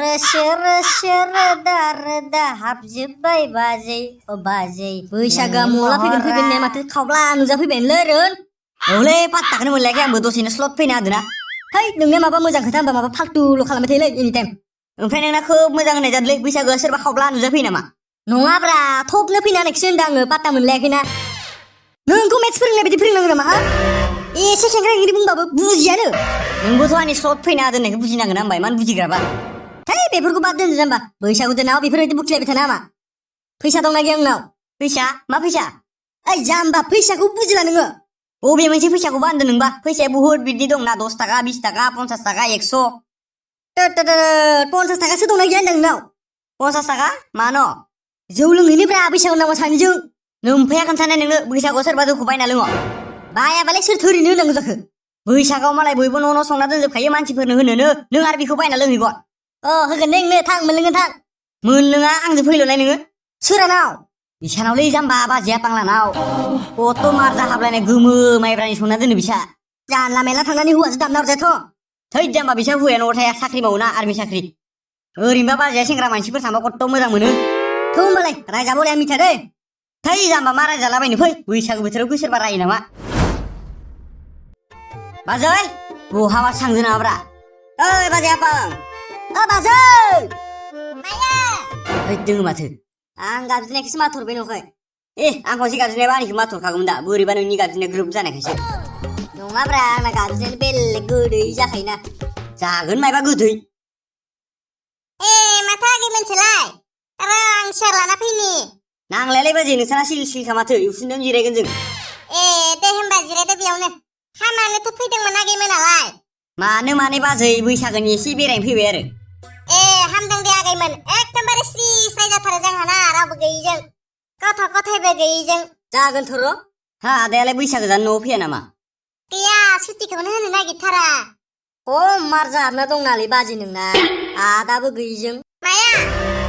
Roseau Roseau रोदा रोदा हाबजोब्बाय बाजै अ बाजै बैसागोआ मला फैगोन ने माथो खावब्ला नुजाफैबायलै रोन औलै पात्ताखौनो मोनलायाखै आंबो दसेनो स्लट फैनो हादोंना है नोंनिया माबा मोजां खोथा होनबा माबा फाल्तुल' खालामबाय थायोलै एनि टाइम ओमफ्राय नोंना खोब मोजां होननाय जादोंलै बैसागोआ सोरबा खावब्ला नुजाफैयो नामा नङाब्रा थबनो फैनो हानायखौसो होनदों आङो पात्ता मोनलायाखैना नोंखौ मेथ्स फोरोंनाय बायदि फोरोंनांगौ नामा हा एसे खेंख्रा खेंख्रि बुंबाबो बुजियानो नोंबोथ' आंनि स्लट फैनो हादों होननायखौ बुजिनांगोन ना होमबा इमान बुजिग्राबा है बेफोरखौ बाद दोनदो जाम्बा बैसागु दिनाव बेफोरबायदि बुखिलायबाय थानो हामा फैसा दंना गैया आंनाव फैसा मा फैसा ओइ जाम्बा फैसाखौ बुजिला नोङो बबे मोनसे फैसाखौबा होनदों नोंबा फैसाया बुहुत बिदि दंना 10 थाखा 20 थाखा 50 थाखा 100 50 थाखासो दंना गैया होनदों नोंनाव 50 थाखा मानो जौ लोंहैनोब्रा बैसागु नामा सानैजों नोमफाया खोन्थानाय नोंनो बैसागुआव सोरबा जौखौ बायना लोङो बायाबालाय सोर थोरैनो होनांगौ जाखो बैसागुआव मालाय बयबो न' संना दोनजोबखायो मानसिफोरनो होनोनो नों आरो बेखौ बायना लोंहैगोन होगोन दे नोंनो थां मोनलोंगोन थां मोनलोङा आंजों फैल'लाय नोङो सोरानाव बिसानावलै जाम्बा बाजैया पांलानाव कत' मार जाहाबलायनाय गोमो माइब्रानि संना दोनो बिसा जानला मेला थांनानै हौवासो दामना हरजायाथ' थै जाम्बा बिसा हौवाया न'आव थाया साख्रि मावोना आर्मि साख्रि ओरैनोबा बाजैया सेंग्रा मानसिफोर थांबा कत' मोजां मोनो थौ होमबालाय रायजाबावलै आं मिथिया दै थै जाम्बा मा रायजालाबायनो फै बैसागु बोथोराव सोरबा रायो नामा बाजै बहाबा सांदो नामाब्रा ओइ बाजै आपां बाजै माया ओइ दोङो माथो आं गाबज्रिनायखौसो माथहरबाय नंखाय आं खनसे गाबज्रिनायबा आंनिखौ माथहरखागौमोन दा बोरैबा नोंनि गाबज्रिनाय ग्रोब जानायखायसो नङाब्रा आंना गाबज्रिनायानो बेलेग गोदै जाखायोना जागोन मायबा गोदै माथो आगै मोनसेलाय र' आं सियार लाना फैनि नांलायालै बाजै नोंसाना सिल सिलखा माथो उसुंजों जिरायगोन जों दे होमबा जिरायदो बेयावनो हामानोथ' फैदोंमोन आगै मोनालाय मानो माने बाजै बैसागोनि एसे बेरायनो फैबाय आरो हामदों दे आगैमोन एकदमबारे स्रि स्राय जाथारो जोंहाना रावबो गैयिजों गथ' गथायबो गैयिजों जागोनथ' र' हा आदायालाय बैसागो जानो न'आव फैया नामा गैया सुटिखौनो होनो नागिरथारा मार जाहाबना दं नालै बाजै नोंना आदाबो गैयिजों माया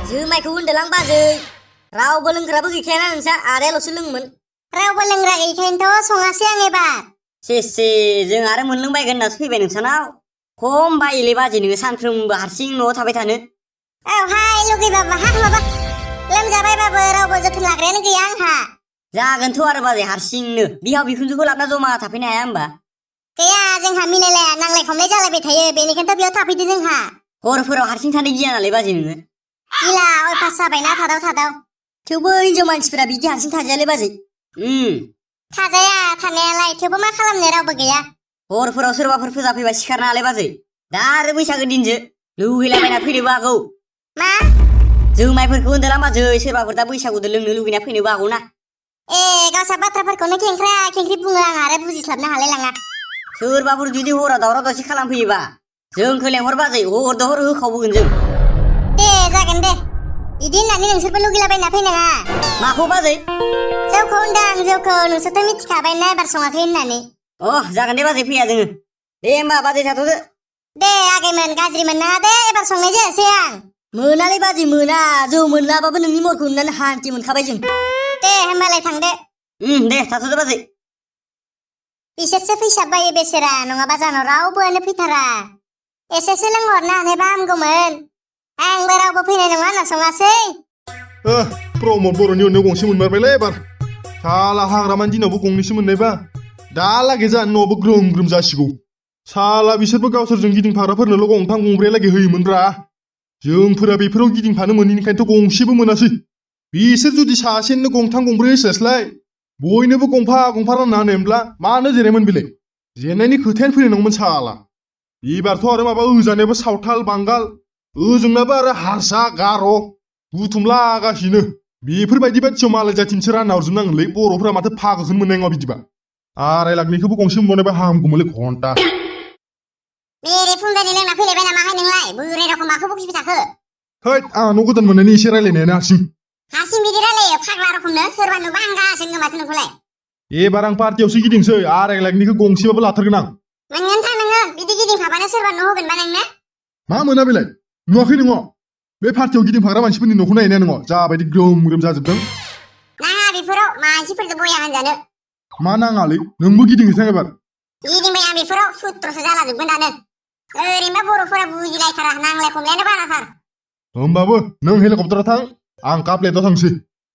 जुमायखौ होनदोलां बाजै रावबो लोंग्राबो गैखायाना नोंसा आदायाल'सो लोङोमोन रावबो लोंग्रा गैयिखायनोथ' सङासै आं एबार से जों आरो मोनलोंबायगोन होननासो फैबाय नोंसानाव खम बायोलै बाजै नोङो सानफ्रोमबो हारसिं न'आव थाबाय थानो हाय लुगैबाबो माबा लोमजाबायबाबो रावबो जोथोन लाग्रायानो गैया आंहा जागोनथ' आरो बाजै हारसिंनो बिहाव बिखुनजोखौ लाबना जमा थाफैनो हाया होमबा गैया जोंहा मिलायलाया नांलाय खमलाय जालायबाय थायो बेनिखायनोथ' बेयाव थाफैदो जोंहा हरफोराव हारसिं थानो गिया नालाय बाजै नोङो गिला अयफास जाबायना थादाव थेवबो हिनजाव मानसिफोरा बिदि हारसिं थाजायालै बाजै थाजाया थानायालाय थेवबो मा खालामनो रावबो गैया हरफोराव सोरबाफोर फोजा फैबा सिखारनो हालाय बाजै दा आरो बैसागो दिनसो लुगैलाबायना फैनोबो हागौ मा जुमायफोरखौ होनदोलां बाजै सोरबाफोर दा बैसागुदो लोंनो लुगैना फैनोबो हागौना गावसा बाथ्राफोरखौनो खेंख्रा खेंख्रि बुङो आं आरो बुजिस्लाबनो हालायलाङा सोरबाफोर जुदि हराव दावराव दावसि खालामफैयोबा जोंखौ लेंहर बाजै हर दहर होखावबोगोन जों दे जागोन दे इदि होननानै नोंसोरबो लुगैलाबायना फैनाङा माखौ बाजै जौखौ होनदां जौखौ नोंसोरथ' मिथिखाबाय ना एबार सङाखै होननानै जागोन दे बाजै फैया जोङो दे होमबा बाजै थाथ'दो दे आगैमोन गाज्रि मोननाङा दे एबार संनाय जायासै आं मोनालै बाजै मोना जौ मोनलाबाबो नोंनि महरखौ नुनानै हान्थि मोनखाबाय जों दे होमबालाय थांदो दे थाथ'दो बाजै बिसोरसो फैसा बायो बेसेरा नङाबा जानाव रावबोआनो फैथारा एसेसो लोंहरनो हानायबा हामगौमोन आंबो रावबो फैनाय नङा होनना सङासै प्रमद बर'नि अननायाव गंसे मोनमारबायलै एबार साला हाग्रामानि दिनावबो गंनैसो मोननायबा दालागै जानो न'आवबो ग्रोम ग्रोम जासिगौ साला बिसोरबो गावसोरजों गिदिंफाग्राफोरनोल' गंथाम गंब्रैयालागै होयोमोनब्रा जोंफोरा बेफोराव गिदिंफानो मोनैनिखायनोथ' गंसेबो मोनासै बिसोर जुदि सासेनो गंथाम गंब्रै होस्लायस्लाय बयनोबो गंफा गंफा रानना होनायमोनब्ला मानो जेरायमोन बेलाय जेननायनि खोथायानो फैनाय नङामोन साला एबारथ' आरो माबा ओजानायाबो सावथाल बांगाल ओजोंनाबो आरो हारसा गार' बुथुमलागासिनो बेफोरबायदि बायदियाव मालाय जाथिनिसो रानना हरजोबनांगोनलै बर'फोरा माथो फागोखौनो मोननाय नङा बिदिबा 2.5 लाखनिखौबो गंसे मोनबावनायबा हामगौमोनलै घन्टा मेरे फुंजानि लोंना फैलायबाय नामाहाय नोंलाय बोराय रावखौ माखौ बखिबाय थाखो हैद आं न' गोदान मोननायनि एसे रायलायनायानो हारसिं बिदि रायलायो फाग्ला रखमनो सोरबा नुबा हांगासिनो माथो नोंखौलाय एबार आं पार्टियावसो गिदिंसै 2.5 लाखनिखौ गंसेबाबो लाथारगोन आं मोनगोन था नोङो बिदि गिदिंखाबानो सोरबा न' होगोनबा नोंनो मा मोना बेलाय नुवाखै नोङो बे पार्टियाव गिदिंफाग्रा मानसिफोरनि न'खौ नायनाया नोङो जाबायदि ग्रोम ग्रोम जाजोबदों नाङा बेफोराव मानसिफोरखौ बया होनजानो मा नाङालै नोंबो गिदिंहैथां एबार गिदिंबाय आं बेफोराव सुत्रसो जाला जोबगोन दानो ओरैनोबा बर'फोरा बुजिलायथारा नांलाय खमलायानो बाराथार होमबाबो नों हेलिकप्टाराव थां आं काप प्लेटआव थांसै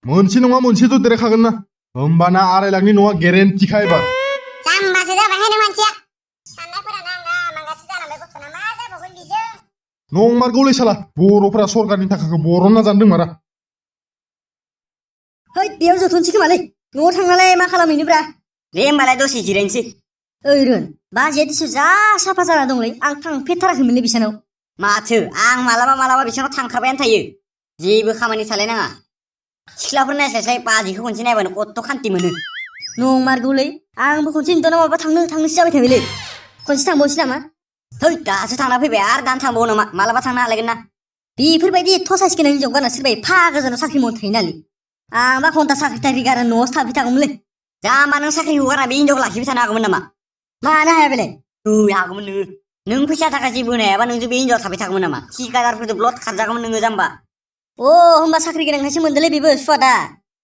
मोनसे नङा मोनसेथ' देरायखागोन ना होमबाना 2.5 लाखनि नङा गेरेन्टिखा एबार जाम्बासो जाबायहाय नों मानसिया साननायफोरा नाङा मांगासो जालांबाय गथ'ना मा जाबावगोन बिजों नंमारगौलै साला बर'फोरा सरकारनि थाखाखौ बरनना जानो रोंमारा है बेयाव जथ'नोसै खोमालै न'आव थांनालाय मा खालामहैनोब्रा दे होमबालाय दसे जिरायनोसै ओइ रोन बाजैया दिसु जा साफा जाना दंलै आं थांफेरथाराखैमोनलै बिसानाव माथो आं मालाबा बिसानाव थांखाबायानो थायो जेबो खामानि थालायनाङा सिख्लाफोर नायस्लायस्लाय बाजैखौ खनसे नायबानो कत्त' खान्थि मोनो नंमारगौलै आंबो खनसे नुदोंना माबा थांनोसो जाबाय थाबायलै खनसे थांबावसै नामा है दासो थांना फैबाय आरो दानो थांबावो नामा मालाबा थांनो हालायगोन ना बेफोरबायदि एथ' साइस गोनां हिनजाव गारना सोरबा एफा गोजानाव साख्रि मावनो थायो नालै आंबा घन्टा साख्रि थाख्रि गारना न'आवसो थाबाय थागौमोनलै जाम्बा नों साख्रिखौ गारना बे हिनजावखौ लाखिबाय थानो हागौमोन नामा मानो हाया बेलाय हागौमोन नों फैसा थाखा जेबो होनो हायाबा नोंजों बे हिनजाव थाबाय थागौमोन नामा थिकादारफोरजों ब्लड खारजागौमोन नोङो जाम्बा अ होमबा साख्रि गोनांखायसो मोनदोंलै बेबो सुवादा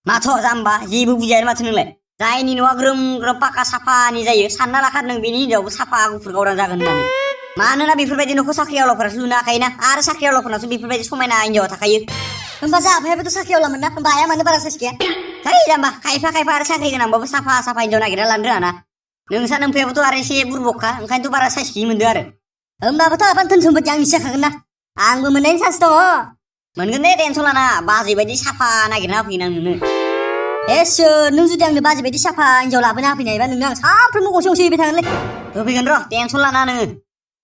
माथ' जाम्बा जेबो बुजियानो माथो नोंलाय जायनि न'आ ग्रोम ग्रोम पाका साफानि जायो सानना लाखार नों बेनि हिनजावबो साफा गुफुर गावदां जागोन होननानै मानोना बेफोरबायदि न'खौ साख्रि आवलाफोरासो लुनो हाखायोना आरो साख्रि आवलाफोरनावसो बेफोरबायदि समायना हिनजावा थाखायो होमबा जाफायाबोथ' साख्रि आवलामोन ना होमबा आया मानो बारा साइस गैया है जाम्बा खायफा आरो साख्रि गोनांबाबो साफा हिनजाव नागिरना लानो रोङा ना नोंसा नोमफायाबोथ' आरो एसे बुरबकखा ओंखायनोथ' बारा साइस गैयि मोनदों आरो होमबाबोथ' आबान धोन-सम्फथि आंनिसो जाखागोन ना आंबो मोननायनि चान्स दङ मोनगोन दे टेनसन लाना बाजै बायदि साफा नागिरना होफैगोन आं नोंनो एसोर नों जुदि आंनो बाजै बायदि साफा हिनजाव लाबोना होफैनायबा नोंनो आं सानफ्रोमबो गंसे हैबाय थागोनलै होफैगोन र' टेनसन लाना नोङो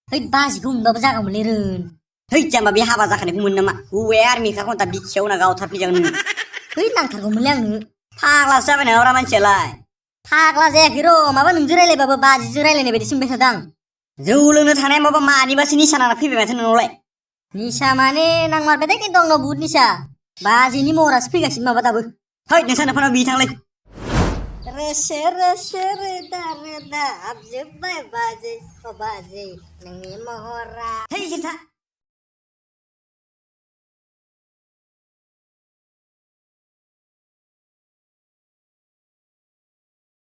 है बाजैखौ मोनबाबो जागौमोनलै रोन है जाम्बा बे हाबा जाखानायखौ मोन नामा हौवाया आर्मिखा घन्टा बिखायाव ना गावथारफैजागोन नोङो है नांथारगौमोनलै आंनो फाग्लासो जाबाय नामाब्रा मानसियालाय फाग्ला जायाखै र' माबा नोंजों रायलायबाबो बाजैजों रायलायनाय बायदिसो मोनबाय थादों जौ लोंनो थांनाया माबा मानिबासो निसा नांना फैबाय माथो नोंनावलाय निसा माने नांमारबाय दे खिन्थु आंनाव बुहुद निसा बाजैनि महरासो फैगासिनो माबा दाबो है नोंसा नोंफानाव बि थांलै रोसो रोदा हाबजोब्बाय बाजै नोंनि महरा है